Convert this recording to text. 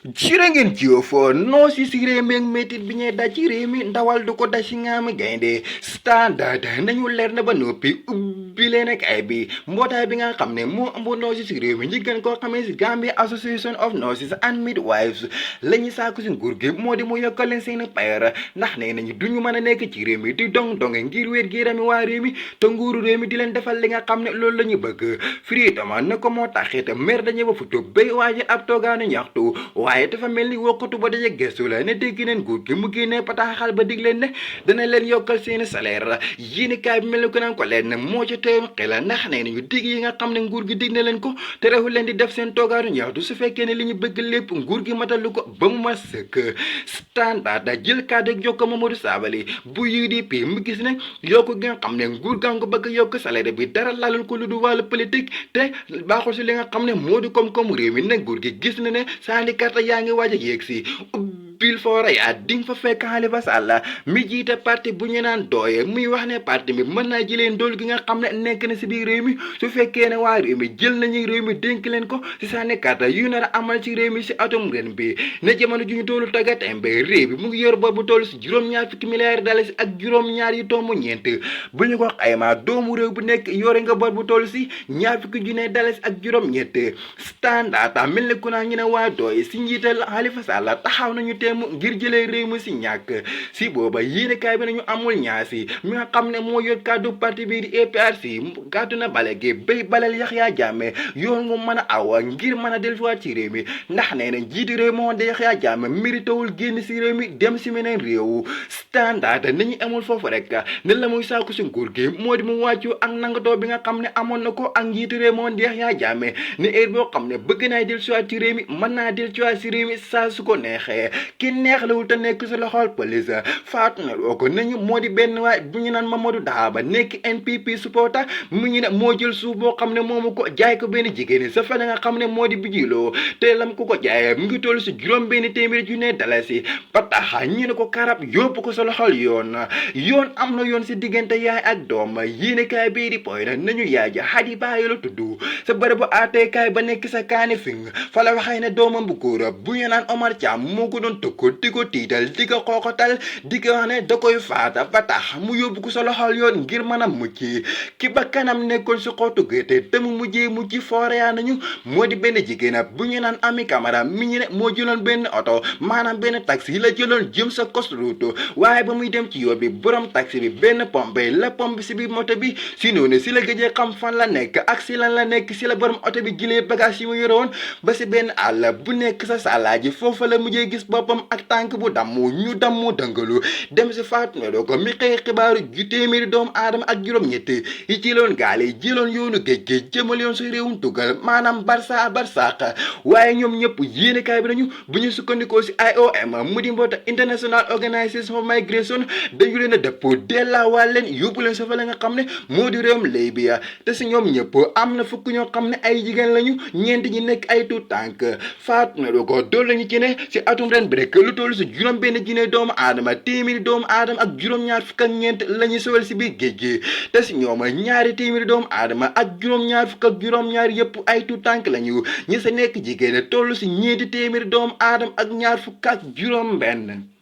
jërë ngeen jëf noo si réew mi ak métit bi ñuy daj ci réew mi ndawal du ko daj si ngaami gaynde standard nañu leer na ba noppi ubbi leen ak ay bi mbootaay bi nga xam ne moo ëmb noosi si réew mi ñi gën koo xamee si Gambia Association of Nurses and Midwives la ñu sàkku si nguur gi moo di mu yokkal leen seen payer ndax nee nañu duñu mën a nekk ci réew mi di dong-donge ngir wér gi yarami waa réew mi te nguuru réew mi di leen defal li nga xam ne loolu la ñu bëgg friitama na ko moo taxit mer dañu ba futu béy waaji ab toogaanu ñaxtu waaye dafa mel ni wokkatu ba daje gestu la ne dégg neen nguur gi mu génnee pataaxal ba dig leen ne dana leen yokkal seeni salaire yéeni kaay bi mel ni ko naan ko leen moo ci teewam xel ndax nee nañu dig yi nga xam ne nguur gi dig na leen ko te rewul leen di def seen toogaanu ñaxtu su fekkee ne li ñu bëgg lépp nguur gi matalu ko ba mu ma sëkk standard jël kàddu ak jokko Mamadou Sabally bu UDP mu gis ne yokku gi nga xam ne nguur gaa ngi bëgg yokk salaire bi dara lalul ko lu du wàllu politique te baaxul si li nga xam ne moo di koom-koomu réew mi ne nguur gi gis na ne syndicat yaa ngi waaj a yéeg si bil foora yaa di nga fa fekk Halifa Sallah mi jiite parti bu ñu naan dooye muy wax ne parti bi mën naa jëlee ndóol gi nga xam ne nekk na si biir réew mi su fekkee ne waa réew mi jël nañu réew mi dénk leen ko si syndicat yu nar a amal ci réew mi si atum ren bi ne jamono ju ñu toolu taggatembe réew bi mu ngi yor bor bu toll si juróom-ñaar fukki milliards dalasi ak juróom-ñaar yi tomb ñeent bu ñu ko xaymaa doomu réew bu nekk yore nga bor bu toll si ñaar fukki junne dalasi ak juróom-ñett standard mel ne ku naa ñu ne waa dooye si njiital Halifa Sallah taxaw nañu ngir jëlee réew mi si ñàkk si booba yéenekaay bi nañu amul ñaasi mi nga xam ne moo yor kàddu parti bi di APRC gàddu na bale gi béy balal Yahya Jammeh yoon mu mën a awa ngir mën a delluwaat ci réew mi ndax nee na jiitu réew moo de Yahya Jammeh méritewul génn si réew mi dem si meneen réew standard nañu amul foofu rek ne la muy sàkku si nguur gi moo di mu wàccu ak nangatoo bi nga xam ne amoon na ko ak njiitu réew moo de Yahya Jammeh ne heure boo xam ne bëgg naa delluwaat ci réew mi mën naa delluwaat si réew mi saa su ko neexee ki neex lawul te nekk si loxol police faatu na loo ko nañu moo di benn waay bu ñu naan Mamadou Dahaba nekk NPP supporter mu ñu ne moo jël suuf boo xam ne moomu ko jaay ko benn jigéen sa fa nga xam ne moo di bijiloo te lam ko ko jaayee mu ngi toll si juróom benn téeméeri junne dalasi ba tax ñu ne ko karab yóbbu ko sa loxol yoon am na yoon si diggante yaay ak doom yéenekaay bii di poy na nañu yaay ja Hadi Baye la tudd sa bërëbu àtteekaay ba nekk sa kaani fing fa la waxee ne doomam bu góor bu ñu naan Omar Cham moo ko doon ko di ko tiital di ko xooxatal di ko wax ne da koy faata ba tax mu yóbbu ko sa loxol yoon ngir mën a mucc ki ba kanam nekkoon si xootu gerte te mu mujjee mucc fooreyaa nañu moo di benn jigéen bu ñu naan Ami Camara mi ñu ne moo jëloon benn oto maanaam benn taxi la jëloon jëm sa coast route waaye ba muy dem ci yoon bi borom taxi bi benn pompe la pompe si biir moto bi si noonu si la gëjee xam fan la nekk ak si lan la nekk si la borom oto bi jëlee bagage yi mu yore woon ba si benn àll bu nekk sa salaaji foofa la mujjee gis boppam ak tànk bu dammu ñu dammu dëngalu dem si faatu ne doo ko mi xëy xibaaru ju téeméeri doomu aadama ak juróom-ñett yi ci loon gaal yi jëloon yoonu géej géej jëmal yoon si réewum tugal maanaam barsaq waaye ñoom ñëpp yéenekaay bi nañu bu ñu sukkandikoo si IOM mu di mboota International Organization for Migration dañu leen a dëpp dellaawaal leen yóbbu leen sa fa la nga xam ne moo di réewum Libya te si ñoom ñëpp am na fukk ñoo xam ne ay jigéen lañu ñeent ñi nekk ay tuut tànk faatu ne doo ko dool lañu ci ne si atum ren bi rek lu toll si juróom benn junne doomu aadama téeméeri doomu aadama ak juróom-ñaar fukk ak ñeent la ñuy sowal si biir géej gi te si ñoom ñaari téeméeri doomu aadama ak juróom-ñaar fukk ak juróom-ñaar yëpp ay tuut tànk lañu ñi sa nekk jigéen toll si ñeenti téeméeri doomu aadama ak ñaar fukk ak juróom benn